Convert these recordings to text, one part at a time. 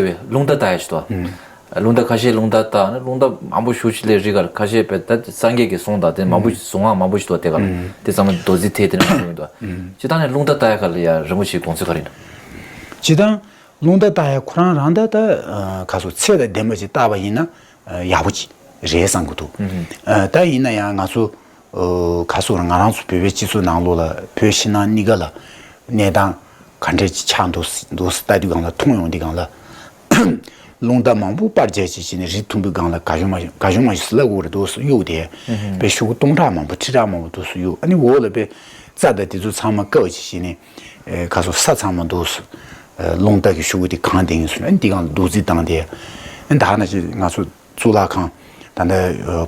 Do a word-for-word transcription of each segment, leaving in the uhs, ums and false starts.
རེད་པས། རླུང་རྟ་ལྟ་ཡ་ཞིག་འདུག་རླུང་རྟ་ཁ་ཤས་རླུང་རྟ་ལྟ་ན་རླུང་རྟ་མང་པོ་ཞེ་ཅིག་སླེབས་རི་ག་ལ། ཁ་ཤས་པས་ད་སངས་རྒྱས་ཀྱི་གསུང་དང་དེ་མང་པོ་ཞིག་གསུང་ངག་མང་པོ་ཞིག་འདུག་དེ་ག་ལ། དེ་ཚང་མ་མདོ་རྩིས་ཐད་དེ་ནས་གསུང་གི་འདུག་སྤྱིར་བཏང་ནས་རླུང་རྟ་ལྟ་ཡ་ག་ལ་ཡ་རིན་པོ་ཆེའི་དགོངས་ཚུལ་ག་རེ་ཡིན་ནམ། སྤྱིར་བཏང་རླུང་རྟ་ལྟ་ཡ་ཁོ་རང་རང་ད་ད་ག་སོ་ཚད་དང་ལྡན་པ་ཅིག་བལྟས་པ་ཡིན་ན་ཡག་པོ་ཅིག་རེད་བསམ་གི་འདུག་ད་ཡིན་ན་ཡང་ང་ཚོ་ག་སོ་ང་རང་ཚོ་བོད་པའི་སྤྱི་ཚོགས་ནང་ལོགས་ལ་བོད་ཕྱི་ནང་གཉིས་ཀ་ལ་གནས་སྟངས་ག་འདྲ་ཅིག་ཆགས་འདུག་འདུག་ལྟ་དུས་སྒང་ལ་མཐོང་ཡོང་དུས་སྒང་ལ། རླུང་རྟ་མང་པོ་པར་རྒྱག་བྱས་བྱས་ནས་རི་མཐོན་པོའི་སྒང་ལ་ག་ཞོ་མ་ཞོ་ག་ཞོ་མ་ཞོ་ཟེར་ལབ་དགོས་རེད་འདུག་སེ་གཡུགས་ཏེ། དཔེ་ཤོག་གུ་སྟོང་ཕྲག་མང་པོ་ཁྲི་ཕྲག་མང་པོ་འདུག་སེ་གཡུགས། ཨ་ནི་འོག་ལ་དཔེ་རྩྭ་དང་དེ་ཚོ་ཚང་མ་བཀབ་བྱས་བྱས་ནས་ག་སོ་ས་ཚང་མ་འདུག་སེ་རླུང་རྟ་གི་ཤོག་གུ་དེ་གང་དེ་ཡིན་སོང་ཨ་ནི་དེ་སྒང་ལ་རྡོག་རྫིས་བཏང་སྟེ། ཨ་ནི་ད་ནང་བཞིན་ང་ཚོ་གཙུག་ལག་ཁང་ད་ལྟ་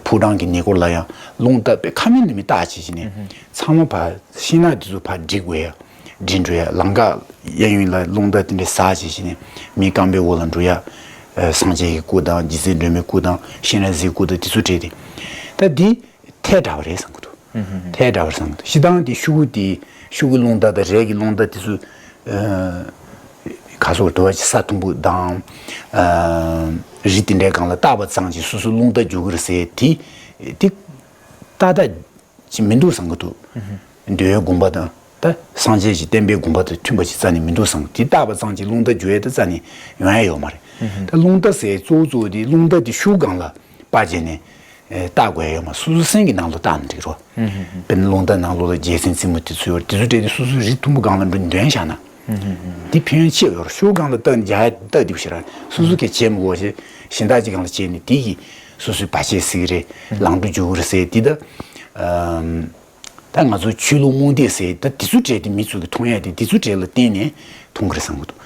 ཕོ་བྲང་གི་ཉེ་འཁོར་ལ་ཡང་རླུང་རྟ་དཔེ་ཁ་མིན་ནི་མི་བཏགས་བྱས་བྱས་ནས་ཚང་མ་ཕར་ཤིང་ནགས་དེ་ཚོ་ཕར་སྒྲིག་དགོས་ཡ། འདྲེན་འགྲོ་ཡ། ལམ་ཁ་གཡས་གཡོན་ལ་རླུང་རྟ་དེ་འདྲ་ཟག་བྱས་བྱས་ནས་མི་རྐང་པའི་འོག་ལ་འགྲོ་ཡ། ཨ་སངས་རྒྱས་ཀྱི་སྐུ་དང་རྗེ་བཙུན་སྒྲོལ་མའི་སྐུ་དང་སྤྱན་རས་གཟིགས་སྐུ་དང་དེ་ཚོ་བྲིས་ཏེ། ད་འདི་ཐལ་དྲགས་པ་རེད་བསམ་གྱི་འདུག་ཐལ་དྲགས་པ་རེད་བསམ་གྱི་འདུག་སྤྱིར་བཏང་དེ་ཤོག་གུ་དེ་ཤོག་གུ་རླུང་རྟ་དང་རས་ཀྱི་རླུང་རྟ་དེ་ཚོ་ཨ་ག་སོ་དུ་བ་ཅིག་ས་མཐོན་པོ་དང་ཨ་རི་དེ་འདྲའི་སྒང་ལ་བཏགས་པ་ཙམ་གྱིས་སོ་སོ་རླུང་རྟ་རྒྱུག་གི་རེད་ཟེར་དེ་དེ་ཏག་ཏག་ཅིག་མི་འདུག་བསམ་གྱི་འདུག་འདོད་ཡོན་དགོངས་པ་དང་ད་སངས་རྒྱས་ཀྱི་བསྟན་པའི་དགོངས་པ་དང་མཐུན་པ་ཅིག་རྩ་ནས་མི་འདུག་བསམ། དེ་བཏགས་པ་ཙམ་གྱིས་རླུང་རྟ་རྒྱུག་ཡས་དེ་རྩ་ནས་ཡོང་ཡ་ཡོད་མ་རེད། ད་རླུང་རྟ་ཟེར་གཙོ་བོ་གཙོ་བོ་དེ་རླུང་རྟ་དེ་ཤོག་གུ་སྒང་ལ་པར་བརྒྱབ་ནས་ཨེ་བཏགས་དགོས་ཡ་ཡོད་མ། སོ་སོ་སེམས་ཀྱི་ནང་ལ་བཏགས་ན་འགྲིག་རོ། དཔེར་ན་རླུང་རྟ་ནང་ལོགས་ལ་རྒྱལ་མཚན་རྩེ་མོ་དེ་ཚོ་ཡོད་རེད། དེ་ཚོ་སྤྲད་དེ་སོ་སོའི་རི་མཐོན་པོ་སྒང་ལ་འགྲོ་འདོན་བཞག་ན། དེ་ཕན་ཡོན་ཆེ་བ་ཡོད་རེད། ཤོག་གུ་སྒང་ལ་བཏགས་ནས་རྒྱག་ཡ་བཏགས་འདུག་ཞེ་དྲག་སོ་སོ་གས་བྱེད་མི་དགོས་ཞེས་གཞན་དག་ཅིག་སྒང་ལ་བྱས་ནས་དེ་གིས་སོ་སོའི་བར་ཆད་སེལ་གྱི་རེད། ལང་དུ་འཇུག་གི་རེད་ཟེར་དེ་ད། ཨམ། ད་ང་ཚོ་ཆོས་ལུགས་རྨོངས་དད་ཟེར་ད་དེ་ཚོ་གྲས་དེ་མི་ཚོ་གིས་མཐོང་ཡ་དེ་དེ་ཚོ་གྲས་ལ་བརྟེན་ནས་མཐོང་གི་རེད་བསམ་གྱི་འདུག